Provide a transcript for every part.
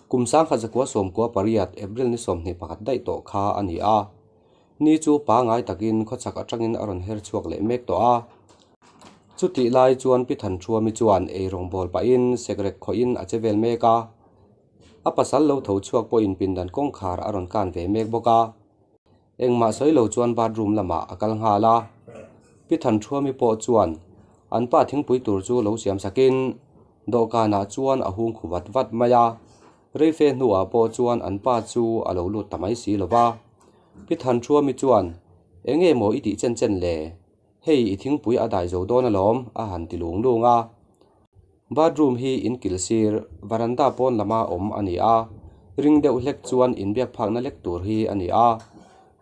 Kum 1998, April ni 21 daih tawh kha a ni a. Ni chu pangai takin khawchhak atangin a rawn her chhuak leh mek tawh a. Chutih lai chuan Pi Thanṭhuami chuan ei rawngbawl pahin sekrek khawhin a che vel mek a. A pasal lo tho chhuak pawhin pindan kawngkhar a rawn kan ve mek bawk a. Engmah sawi lo chuan bathroom lamah a kal nghal a. Pi Thanṭhuami pawh chuan an pa thingpui tur chu lo siam sakin dawhkanah chuan a hung khu vat vat mai a. Reife hnuah pawh chuan an pa chu a lo lut ta mai si lo va. Pi Thanṭhuami chuan, Enge maw i tih chen chen le? Hei i thingpui a dai zo dawn alawm, a han ti lung lung a. Bathroom hi in kil sir, varanda pawn lama awm a ni a, ring deuh hlek chuan inbiak phakna lek tur hi a ni a.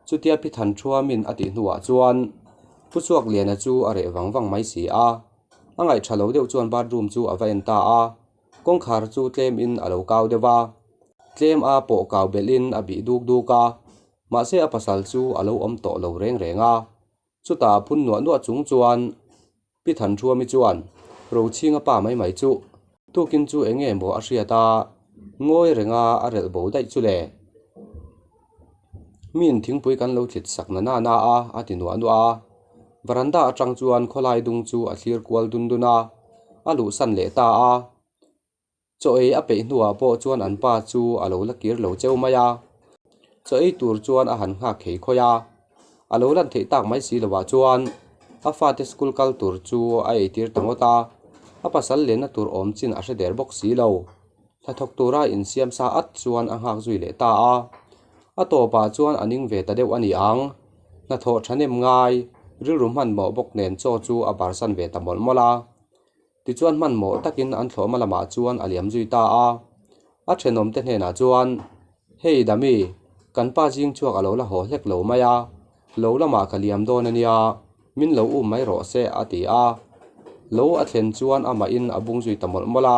Chutia Pi Thanṭhuamin a tih hnuah chuan Pu Chhuakliana chu a reh vang vang mai si a. A ngaihṭha lo deuh chuan bathroom chu a va en ta a. Kawngkhar chu tlem in a lo kau deuh a, tlem a pawh kau belh in a bih duk duk a, mahse a pasal chu a lo awm tawh lo reng reng a. Chutah phun nuah nuah chung chuan Pi Thanṭhuami chuan Rochhinga pa mai mai chu tukin chu eng nge maw a hriat a, ngawi reng a a relh bo daih chu le. Min thingpui kan lo thlit sak na na na a, a ti nuah nuah a. Varanda atang chuan khawlai dung chu a thlir kual dun dun a, a luhsan leh ta a. Chaw ei a peih hnuah pawh chuan an pa chu a lo la kir lo cheu mai a. Chaw ei tur chuan a han nghak khei khawi a. A lo lan theih tak mai si lovah chuan a fate school kal tur chu a eitir ta ngawt a. A pasal lenna tur awm chin a hre der bawk si lo. Hnathawk tura insiam sa at chuan a nghak zui leh ta a. A tawpah chuan a ning ve ta deuh a ni ang. Hnathawh thahnem ngai, rilru hmanhmawh bawk nen chaw chu a barsan ve ta mawlh mawlh a. Tichuan hmanhmawh takin an thlawhma lamah chuan a liam zui ta a. A thenawmte hnenah chuan, Hei Dami, kan pa zing chhuak a lo la haw hlek lo mai a, lo lamah ka liam dawn a nia, min lo um mai rawh se a ti a. Lo a thlen chuan amahin a bung zui ta mawlh mawlh a.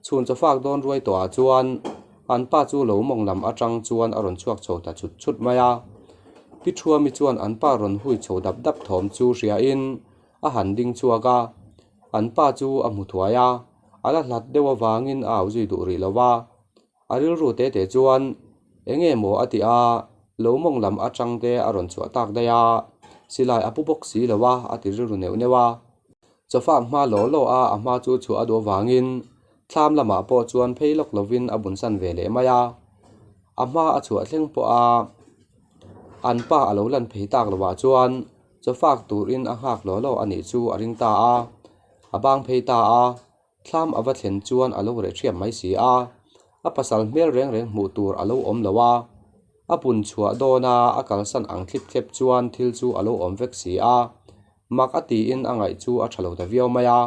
Chhun chawfak dawn ruai tawhah chuan an pa chu lo mawng lam atang chuan a rawn chhuak chho ta chhut chhut mai a. Pi Thuami chuan an pa rawn hui chho dap dap thawm chu hriain a han ding chhuak a. An pa chu a hmu thuai a, a la hlat deuh avangin a au zui duh rih lo va. A rilru te te chuan eng nge maw a ti a, lo mawng lam atang te a rawn chhuah tak daih a, silai a pu bawk si lo a, a ti rilru neuh neuh a. Chawfak hma law law a a hma chu chhuah a duh avangin thlam lamah pawh chuan phei lawk lovin a bunsan ve leh mai a. A hma a chhuah thleng pawh a an pa a lo lan phei tak lovah chuan chawfak turin a nghak law law a nih chu a ring ta a, a bang phei ta a. Thlam a va thlen chuan a lo reh thiam mai si a, a pasal hmel reng reng hmuh tur a lo awm lo a, a pun chhuah dawn a a kalsan ang thlip thlep chuan thil chu a lo awm vek si a, mak a tiin a ngaih chu a tha lo ta viau mai a.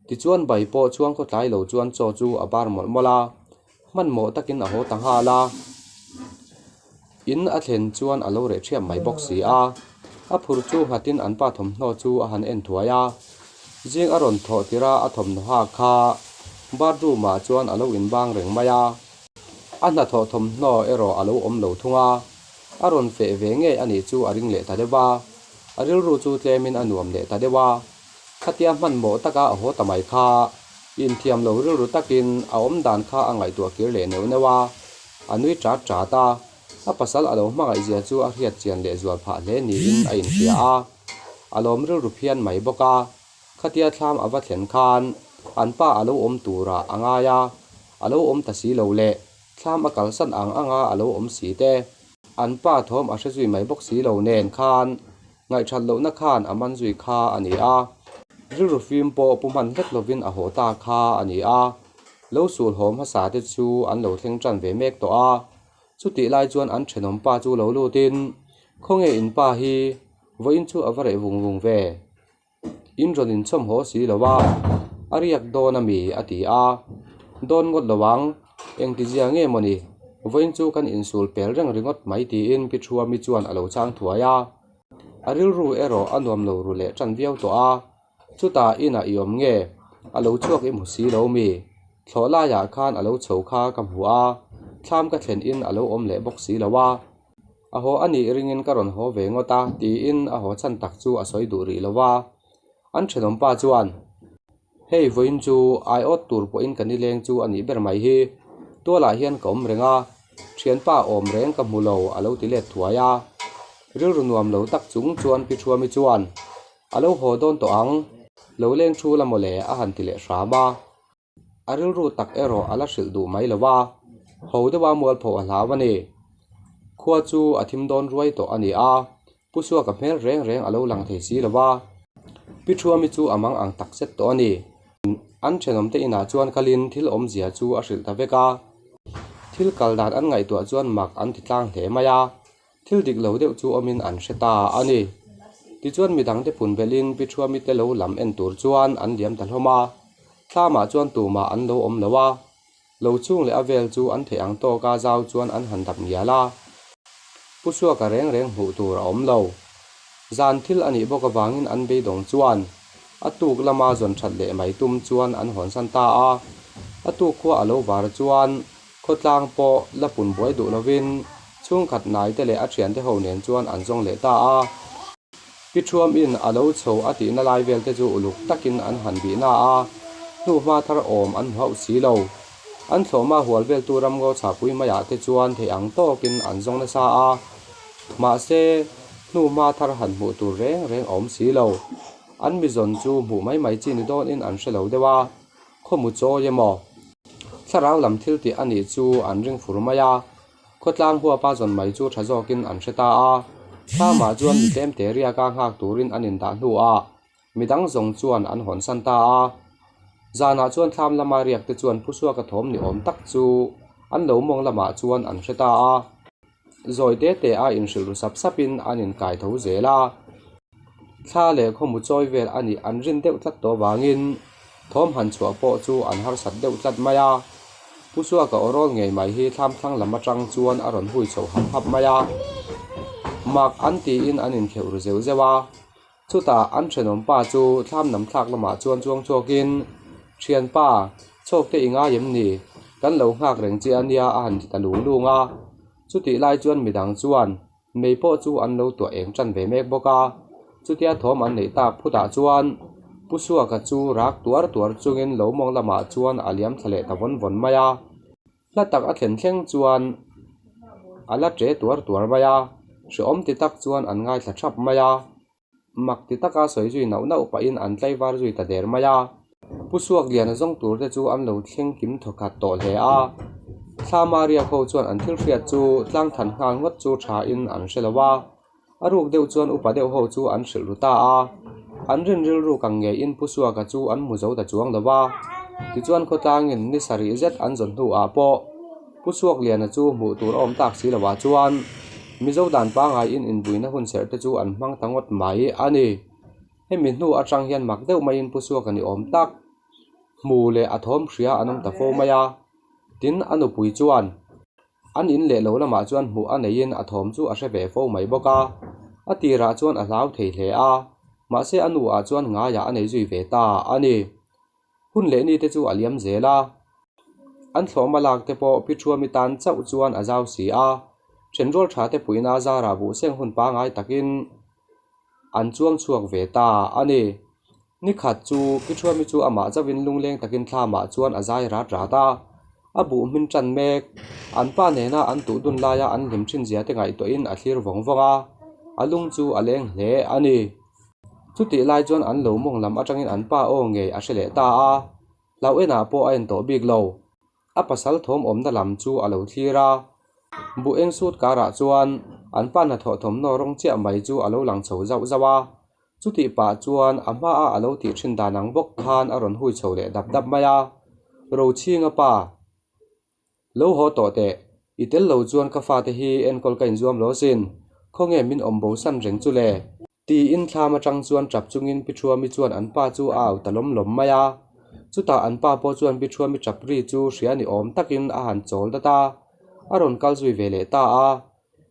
Tichuan bai pawh chuan khawtlai lo chuan chaw chu a bar mawlh mawlh a, hmanhmawh takin a haw ta nghal a. In a thlen chuan a lo reh thiam mai bawk si a, a phur chu nghatin an pa thawmhnaw chu a han en thuai a. Zing a rawn thawh tirh a a thawmhnaw hak kha bathroom ah chuan a lo inbang reng mai a, a hnathawh thawmhnaw erawh a lo awm lo thung a, a rawn feh ve ngei a nih chu a ring leh ta deuh a, a rilru chu tlemin a nuam leh ta deuh a. Khatia hmanhmawh taka a haw ta mai kha inthiam lo rilru takin a awm dan kha a ngaihtuah kir leh neuh neuh a, a nui chat chat a, a pasal a lo hmangaihzia chu a hriat chian leh zual phah hle niin a inhria a, a lawm rilru phian mai bawk a, khatia thlam a va thlen khan an pa a lo awm turah a ngai a, a lo awm ta si lo leh thlam a kalsan ang anga a lo awm si te, an pa thawm a hre zui mai bawk si lo nen khan Ngaihthat lohna khan a man zui kha a ni a, rilru fim pawh pu hman hlek lovin a haw ta kha a ni a. Lo sul haw hmasa te chu an lo thleng tan ve mek tawh a, chutih lai chuan an thenawm pa chu lo lutin, Khawnge in pa hi, vawiin chu a va reh vung vung ve, in rawn inchawm haw si lo a, a riak dawn a mi? a ti a. Dawn ngawt lo ang, engtizia nge mawni, vawiin chu kan insul pel reng ringawt mai tiin Pi Thuami chuan a lo chang thuai a. A rilru erawh a nuam lo ru leh tan viau tawh a, chutah inah i awm nge? A lo chhuak i hmu si lo mi? Thlawh laiah khan a lo chho kha ka hmu a, thlam ka thlen in a lo awm leh bawk si lo a. A haw a nih ringin ka rawn haw ve ngawt a tiin a haw chhan tak chu a sawi duh rih lo a. An thenawm pa chuan, Hei vawiin chu aiawt tur pawhin ka nileng chu a nih ber mai hi. Tualah hian ka awm reng a, thianpa awm reng ka hmu lo a lo ti let thuai a. Rilru nuam lo tak chung chuan Pi Thuami chuan, A lo haw dawn tawh ang, lo leng thu la mawle a han ti leh hram a. A rilru tak erawh a la hrilh duh mai lo a, ho deuha mualpho a hlau a ni. Khua chu a thim dawn ruai tawh a ni a, Pu Suaka hmel reng reng a lo lang thei si lo a, Pi Thuami chu a mang ang tak zet tawh a ni. An thenawmte inah chuan kalin thil awmzia chu a hrilh ta vek a, thil kal dan an ngaihtuah chuan mak an ti tlang hle mai a. Thil dik lo deuh chu awmin an hre ta a ni. Tichuan midangte pun belhin Pi Thuamite lo lam en tur chuan an liam ta hlawm a. Thlamah chuan tumah an lo awm lo a. Lo chung leh a vel chu an theih ang tawka zau chuan an han dap ngial a. Pu Suaka reng reng hmuh tur a awm lo. Zan thil a nih bawk avangin an beidawng chuan a tuk lama zawn that leh mai tum chuan an hawnsan ta a. A tuk khua a lo var chuan Khawtlang pawh la pun buai duh lovin chhungkhat naite leh a thiante ho nen chuan an zawng leh ta a. Pi Thuam in a lo chho a tihna lai vel te chu uluk takin an han bih na a, hnuhma thar awm an hmu hauh si lo. An thlawhma hual veltu ramngaw chhahpui maiah te chuan theih ang tawkin an zawng nasa a, mahse hnuhma thar han hmuh tur reng reng a awm si lo. An mizawn chu hmuh mai mai chi ni dawnin an hre lo deuh a. Khawmu chawi emaw? Thlarau lam thil tih a nih chu an ring fur mai a, khawtlang huapa zawn mai chu tha zawkin an hre ta a. Thlamah chuan mi tlemte riaka nghak turin an indah hnuah midang zawng chuan an hawnsan ta a. Zanah chuan thlam lama riakte chuan Phusuaka thawm ni awm tak chu an lo mawng lamah chuan an hre ta a. Zawi te te a inhrilh ru sap sapin an inkai tho zel a. Thla leh khawmu chawi vel a nih an rin deuh tlat tawh vangin thawm han chhuah pawh chu an harsat deuh tlat mai a. Pu Suaka aw rawl ngei mai hi thlam thlang lam atang chuan a rawn hui chho hap hap mai a. Mak an tiin an inkheuh ru zeuh zeuh a. Chutah an thenawm pa chu thlam nam thlak lamah chuan chuang chhuakin, Thianpa, chhawk te i ngai em ni? Kan lo nghak reng che a nia a han ti ta lung lung a. Chutih lai chuan midang chuan mei pawh chu an lo tuah eng tan ve mek bawk a. Chutia thawm an neih tak phutah chuan Pu Suaka chu rak tuar tuar chungin lo mawng lamah chuan a liam thla leh ta vawn vawn mai a. Hla tak a thlen thleng chuan a la ṭe tuar tuar mai a, hrehawm ti tak chuan an ngaithla ṭhap mai a, mak ti taka sawi zui nauh nauh pahin an tlaivar zui ta der mai a. Pu Suakliana zawng tur te chu an lo thleng kim thawkhat tawh hle a, Thla Maria ho chuan an thil hriat chu tlang than nghal ngawt chu thain an hre lo a, a ruk deuh chuan upa deuh ho chu an hrilh ru ta a, an rin rilruk ang ngeiin Pu Suaka chu an hmu zo ta chuang lo a, tichuan khawtlangin ni sarih zet an zawn hnuah pawh Pu Suakliana chu hmuh tur a awm tak si lovah chuan Mizo dan pangaiin inbuina hun serh te chu an hmang ta ngawt mai a ni. Hemi hnu atang hian mak deuh maiin Pu Suaka ni awm tak hmu leh a thawm hria an awm ta fo mai a, tin a nupui chuan An in leh lo lamah chuan hmuh a neiin a thawm chu a hre ve fo mai bawk a, a tirah chuan a hlau thei hle a, mahse a nuah chuan ngaiah a nei zui ve ta a ni. Hun leh ni te chu a liam zel a, an thlawhma lak te pawh Pi Thuami tan chauh chuan a zau si a, thenrual tha te puihna zarah buhseng hun pangai takin an chuang chhuak ve ta a ni. Ni khat chu Pi Thuami chu amah chauhin lungleng takin thlamah chuan a zai rat rat a, a buh hmin tan mek. An pa nena an tuh dun laia an hlim thin zia te ngaihtuahin a thlir vawng vawng a, a lung chu a leng hle a ni. Chutih lai chuan an lo mawng lam atangin an pa aw ngei a hre leh ta a, hlauh enah pawh a en tawh bik lo. A pasal thawm awmna lam chu a lo thlir a, buh eng sut karah chuan an pa hnathawh thawmhnaw rawng chiah mai chu a lo lang chho zauh zauh a. Chutih pah chuan a hmaa a lo tih thin dan ang bawk khan a rawn hui chho leh dap dap mai a, Rochhinga pa, Lo haw tawh teh, i tel lo chuan ka fate hi enkawl ka inzuam lo asin, khawnge min awm bo san reng chu le? Tiin thlam atang chuan tap chungin Pi Thuami chuan an pa chu a au ta lawm lawm mai a. Chutah an pa pawh chuan Pi Thuami tap ri chu hria ni awm takin a han chawl dat a, a rawn kal zui ve leh ta a.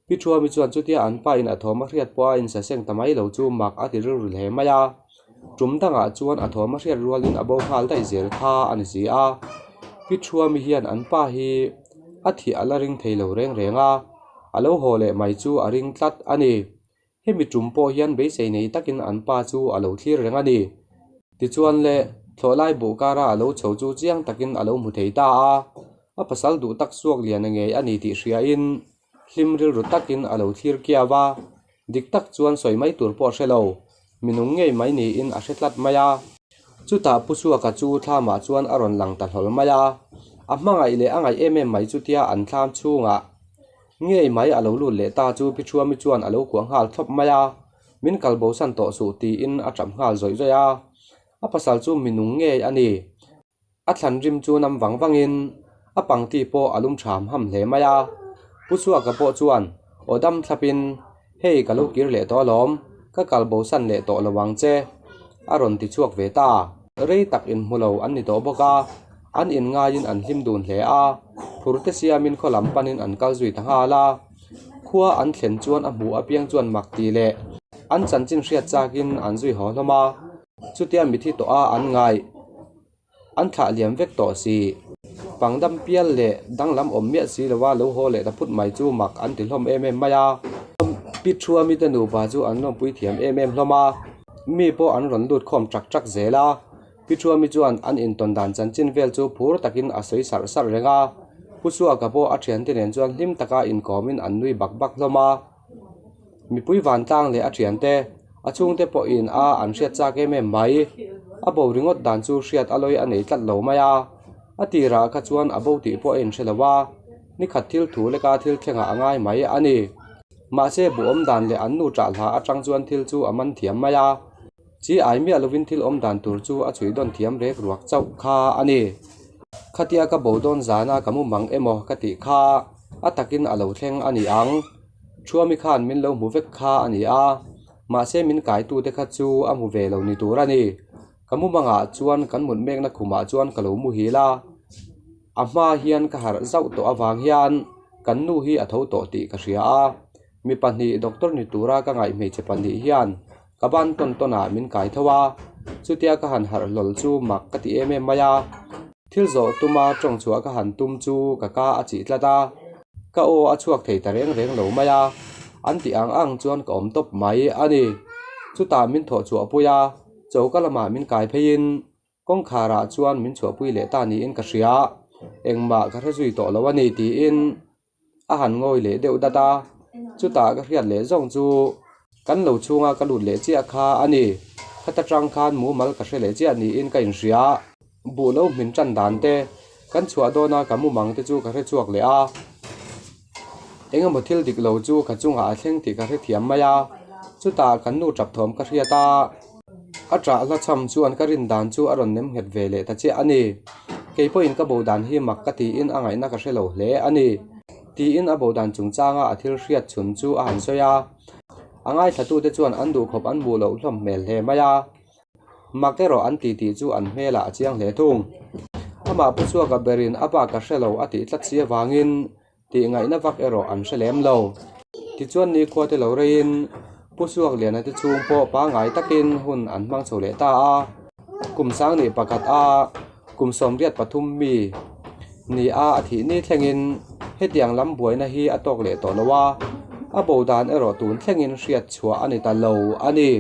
Pi Thuami chuan chutia an pa in a thawm a hriat pawh a insaseng ta mai lo chu mak a ti rilru hle mai a. Tum dangah chuan a thawm a hriat rualin a bo nghal daih zel kha a ni si a. Pi Thuami hian an pa hi a thih a la ring thei lo reng reng a, a lo haw leh mai chu a ring tlat a ni. Hemi tum pawh hian beisei nei takin an pa chu a lo thlir reng a ni. Tichuan le, thlawhlai buh kara a lo chho chu chiang takin a lo hmu thei ta a. A pasal duh tak suak lian a ngei a ni tih hriain hlim rilru takin a lo thlir kiau a, dik tak chuan sawi mai tur pawh a hre lo, mi nung ngei mai niin a hre tlat mai a. Chutah Pu Suaka chu thlamah chuan a rawn lang ta hlawl mai a, a hmangaih leh a ngaih em em mai chutia an thlam chhungah ngei mai a lo lut leh ta chu Pi Thuami chuan a lo kuah nghal thlawp mai a, min kal bosan tawh suh tiin a tap nghal zawih zawih a, a pasal chu mi nung ngei a ni. A thlan rim chu nam vang vangin a pangti pawh a lum tham ham hle mai a. Pu Suaka pawh chuan aw dam thlapin, Hei ka lo kir leh tawh alawm, ka kal bosan leh tawh lo ang che, a rawn ti chhuak ve ta. Rei tak inhmu lo an ni tawh bawk a, an inngaiin an hlim dun hle a, phur te siamin khaw lam panin an kal zui ta nghal a. Khua an thlen chuan a hmuh apiang chuan mak ti leh an chanchin hriat chakin an zui haw hlawm a, chutia mithi tawh a an ngaih. An thlah liam vek tawh si. Pangdam pial leh danglam awm miah si lova lo haw leh ta phut mai chu mak an ti hlawm em em mai a. Pi Thuami te nupa chu an lawmpui thiam em em hlawm a, mi pawh an rawn lut khawm ṭak ṭak zel a. Pi Thuami chuan an intawn dan chanchin vel chu phur takin a sawi sarh sarh reng a. Pu Suaka pawh a thiante nen chuan hlim taka inkawmin an nui bak bak hlawm a. Mipui vantlang leh a thiante, a chhungte pawhin a an hriat chak em em mai. A bo ringawt dan chu hriat a lawi a nei tlat lo mai a, a tirah kha chuan a bo tih pawh a inhre lo a, nikhat thil thu leka thil thlengah a ngai mai a ni. Mahse buh awm dan leh an nu ṭah hla aṭang chuan thil chu a man thiam mai a, chi ai miah lovin thil awm dan tur chu a chhui dawn thiam rek ruak chauh kha a ni. Khatia ka bo dawn zana ka mu mang emaw ka tih kha a takin a lo thleng a ni ang. Thuami khan min lo hmu vek kha a ni a, mahse min kaitute kha chu a hmu ve lo ni tur a ni. Ka mumangah chuan kan mut mekna khumah chuan ka lo muhil a, a hma hian ka harh zauh tawh avang hian kan nu hi a tho tawh tih ka hria a, mi pahnih doctor ni tura ka ngaih hmeichhe pahnih hian ka ban tawn tawnah min kai tho a, chutia ka han harh hlawl chu mak ka ti em em mai a. Thil zawh tuma tawng chhuah ka han tum chu ka ka a chih tlat a, ka aw a chhuak thei ta reng reng lo mai a, an tih ang ang chuan ka awm tawp mai a ni. Chutah min thawh chhuah pui a, choka lamah min kai pheiin kawngkharah chuan min chhuahpui leh ta niin ka hria, engmah ka hre zui tawh lo a ni tiin a han ngawi leh deuh dat a, chutah ka hriat leh zawng chu kan lo chhunga ka lut leh chiah kha a ni. Khata tang khan mumal ka hre leh chiah niin ka inhria. Buh lo hmin tan dan te, kan chhuah dawna ka mumang te chu ka hre chhuak leh a. Engemaw thil dik lo chu ka chungah a thleng tih ka hrethiam mai a, chutah kan nu tap thawm ka hriat a. A ṭah hla chham chuan ka rin dan chu a rawn nem nghet ve leh ta chiah a ni. Kei pawhin ka bo dan hi mak ka tiin a ngaihna ka hre lo hle a ni. Tiin a bo dan chungchanga a thil hriat chhun chu a han sawi a. A ngaithlatute chuan an duhkhawp an hmuh loh hlawm hmel hle mai a. Mak erawh an ti tih chu an hmelah a chiang hle thung. Amah Pu Chhuaka berin a bak ka hre lo a tih tlat si avangin Tih ngaihna vak erawh an hre lem lo. Tichuan nikhua te lo reiin Pu Suakliana te chhung pawh pangngai takin hun an hmang chho leh ta a. Kum sang nih pakhat a kum 83 mi ni a a thih ni thlengin hetiang lam buaina hi a tawk leh tawh lo a, a bo dan erawh tun thlengin hriat chhuah a ni ta lo a ni.